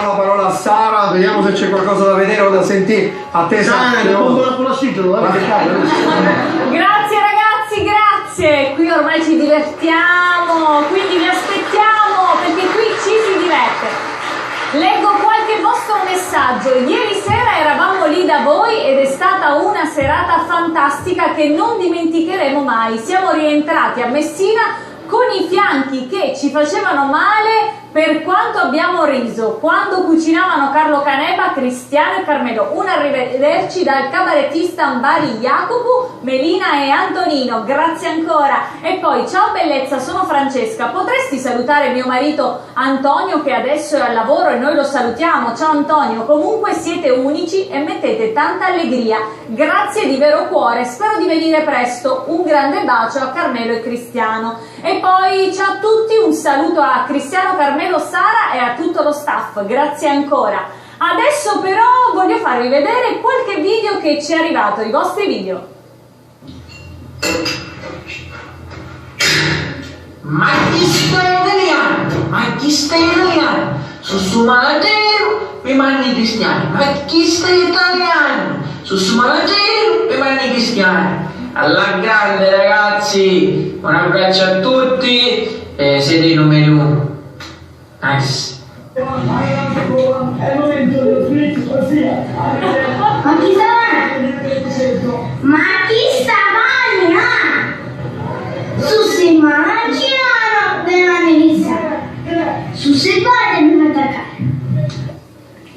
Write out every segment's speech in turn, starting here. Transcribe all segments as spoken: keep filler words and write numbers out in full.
La parola a Sara, vediamo se c'è qualcosa da vedere o da sentire. A te, Sara, ti pongo la pulacita, la Grazie ragazzi, grazie. Qui ormai ci divertiamo, quindi vi aspettiamo perché qui ci si diverte. Leggo qualche vostro messaggio. Ieri sera eravamo lì da voi ed è stata una serata fantastica che non dimenticheremo mai. Siamo rientrati a Messina con i fianchi che ci facevano male per quanto abbiamo riso quando cucinavano Carlo Canepa, Cristiano e Carmelo. Un arrivederci dal cabarettista Mbari Jacopo, Melina e Antonino. Grazie ancora. E poi, ciao bellezza, sono Francesca. Potresti salutare mio marito Antonio che adesso è al lavoro e noi lo salutiamo. Ciao Antonio, comunque siete unici e mettete tanta allegria. Grazie di vero cuore, spero di venire presto. Un grande bacio a Carmelo e Cristiano. E poi ciao a tutti, un saluto a Cristiano, Carmelo, Sara e a tutto lo staff. Grazie ancora. Adesso però voglio farvi vedere qualche video che ci è arrivato, i vostri video. Ma chi sta italianu? Ma chi sta italianu? Su su malatteru, mi manni cristiani. Ma chi sta italianu? Su su malatteru, mi manni cristiani. Alla grande, ragazzi, un abbraccio a tutti e siete i numeri uno. Nice. Ma chi sta, ma chi sta manna? Su si mangiano, mi manni cristiani. Su si pode mi attaccare.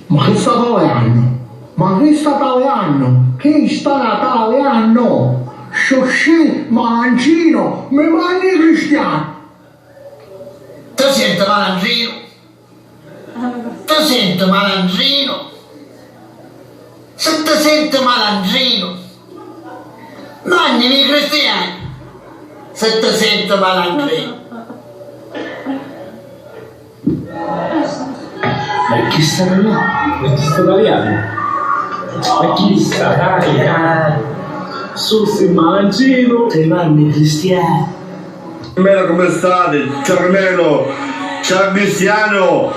Ma chi sta taliannu? Ma chi sta taliannu? Chi sta taliannu? Sciuscì, malancino, mi manni cristiani. Ti senti malancino? Ti senti malancino? Se ti senti malancino, mannimi cristiani. Se ti senti malancino. Ma chi sta taliannu? Ma chi sta taliannu? Ma chi sta taliannu? Su si malancino. Ti manni cristiani. Mela, come state? Ciao Carmelo, ciao Cristiano.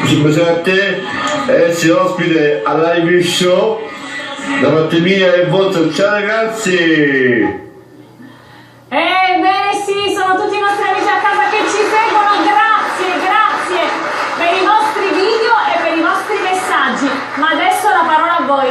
Un bacione a te e essere ospite al live show da parte mia e vostra. Ciao ragazzi. Ebbene sì, sono tutti i nostri amici a casa che ci seguono. Grazie, grazie per i vostri video e per i vostri messaggi. Ma adesso la parola a voi.